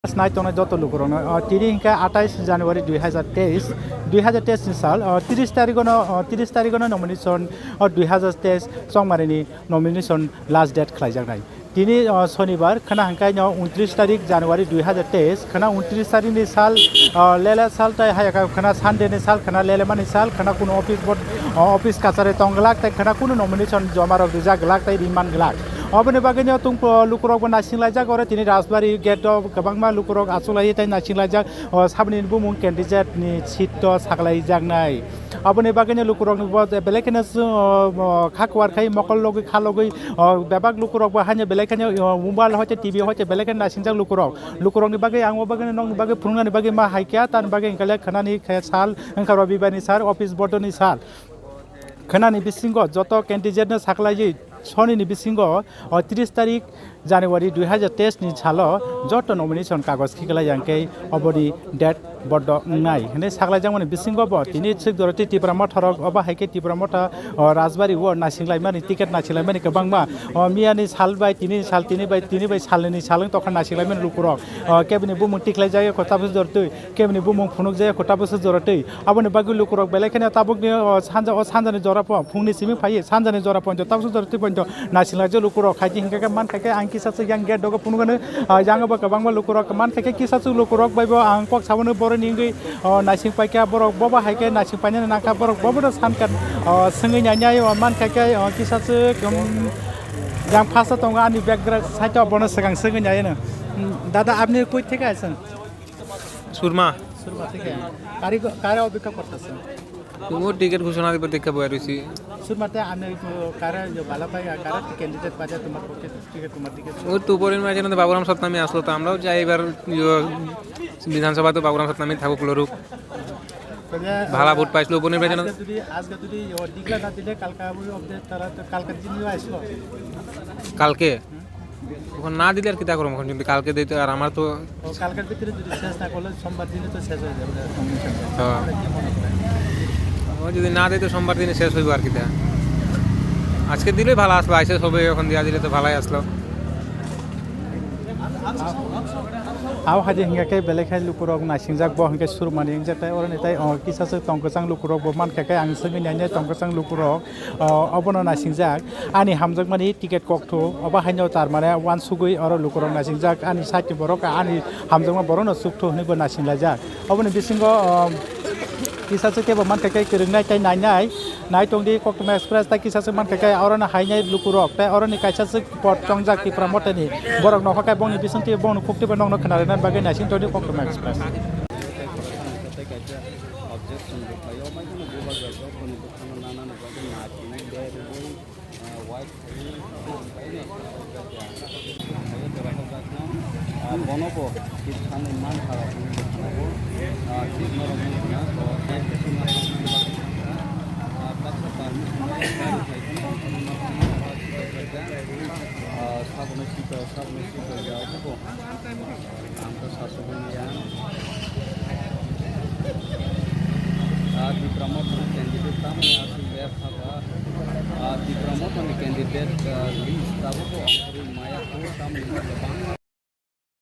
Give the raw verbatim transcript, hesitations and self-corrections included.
Nai tongnai joto lukurokno, o, tini hwnkhe atais January dui hazar teis, dui hazar teis ni sal, o, tris tarikno, o, tris tarikno nomination, o, dui hazar teis chongmarini nomination last date khlaijaknai. Tini, o, Sonibar, khna hwnkhe no untris tarik January dui hazar teis, khna untris tarik ni sal, o, lele sal tai hayaka khna Sunday ni sal, khna lele mani sal, khna kunu office bot, o, office kachari tong glak, tai khna kunu nomination joma rok rijak glak, tai riman glak. Oboni bagwi no tung, o, lukurok bo naising laijak, oro tini Rajbari gate o kwbangma lukurok achuk lai tai naising laijak, o, saboni bumung candidate ni seat o saklai jaknai. Aboni bagwi no lukurok ni bo belai kheno, o, o, kha kwar khai mokol logwi kha logwi, o, bebak lukurok bo haino belai kheno, o, mobile hoite T V hoite belai kheno naising jak lukurok. Lukurok ni bagwi ang o bagwi no nokni bagwi phunuknani bagwi ma hai kya, tani bagwi hwnkhe le khwnani khe sal, wngkha Robibar ni sal, office bodo ni sal. Khwnani bisingo joto candidate no saklaiwi Soni ni bisingo, o, tris tarik January dui hazar teis ni salo joto nomination kagoj khiklai yang khe oboni date bodo wngnai hwnwi saklaijakmani bisingo bo tini swk doroti Tipra Motha rok obo hai khe Tipra Motha, o, Rajbari o naising laimani ticket naising laimani kwbangma, o, miyani sal bai tini sal tini bai tini bai salnini sal wng tokha naising laimani lukurok, o, kebini bumung tiklai jagwi kota bwswk dorotwi. Kebini bumung phunuk jaya kho tabukhe jora twi. Aboni bagwi lukurok belai kheno tabukni, o, sanja, o sanjani jora pho phungni simi phaiwi sanjani jora pho tabukhe jora twi pho naising laijak lukurok. Khaidi hinkhe khe man kha khe ang kisa se yang gate dogo phunukgani, ah, yang bo kwbangma lukurok man kha khe kisa se lukurok bai bo ang kok saboni boroni wngwi, o, naising paikha borok bobo hai khe naising painani nangkha borok bobo no sankha, o, swngwi nainai, o, man kha khe, o, kisa se, um, yang phasa tongo ani background side o bono swkang swngwi naino. Dada, apni koi theke aisang? Surma. সুরমা থেকে। কারি, কারে অপেক্ষা করতেছেন? ও টিকিট ঘোষণা দিবার দেখে বয়ে রয়েছি। সুরমাতে আমি তো কারে যে বালা পাই, আর কারে ক্যান্ডিডেট পাই, তোমার পক্ষে টিকিট তোমার দিকে? ও তো উপরের মাঝে বাবুরাম সতনামী আসলো, তো আমরাও যাই এবার, ইয়ো, বিধানসভা তো বাবুরাম সতনামী থাকুক লড়ুক। তাহলে, ভালা ভোট পাইছিল উপনির্বাচন। আজকে যদি, আজকে যদি ও ডিক্লেয়ার না দিলে কালকে আবার অবধি তারা তো কালকের দিনও আসলো। কালকে? তখন না দিলে আর কিতা করবো এখন, কিন্তু কালকে দিতে আর আমার তো ও কালকের ভিতরে যদি শেষ না করলে সোমবার দিনে তো শেষ হয়ে যাবে, কমিশন। হ্যাঁ। ও যদি না দিতে সোমবার দিনে শেষ হইব আর কিতা। আজকে দিলে ভালো আসলো, আইসে সবে এখন দিয়া দিলে তো ভালাই আসলো। Abo hai de hingka khe belai khai lukurok naisingjak bo hingke surmani hingjak tai oro ni tai, o, kisa se tong kwchang lukurok bo mankha khe ang swngwi nainai tong kwchang lukurok. O, obono naisingjak. Ani hamjakmani ticket kokthu, obo haino tar mane uansugwi oro lukurok naisingjak. Ani side ni borok ani hamjakma borokno chukthw hwnwi bo naisinglaijak. Oboni bisingo, o, kisa se kebo mankha khe kwrwngnai tei nainai. Nai tongdi Koktwma Express tei kisa se mankha khe oro no hainai lukurok tei oro ni kaisa se pot chongjak Tipra Motha ni. Borok nokha khe bongni bisingtwi bongni khukti bai nokno khna rwna bagwi naising tongdi Koktwma Express. Objection rwkhlaio, omo kheno bubagrajak boni bwkhano nanani bagwi naisingwi de rwwi, ah, white khaiwi, ah, bono bo kisa ni man harok wngwi bwkhano bo, ah, kisa norok wngkha na, to, ah, baksa permission rok, ah, saboni sika, saboni sika ya, obo. Ang khe sasugwi maya. Ah, Tipra Motha ni candidate tamoni aswk ber saka. Ah, Tipra Motha ni candidate, ah, list tabuk bo ang kwrwi maya khe tamoni kwbangma.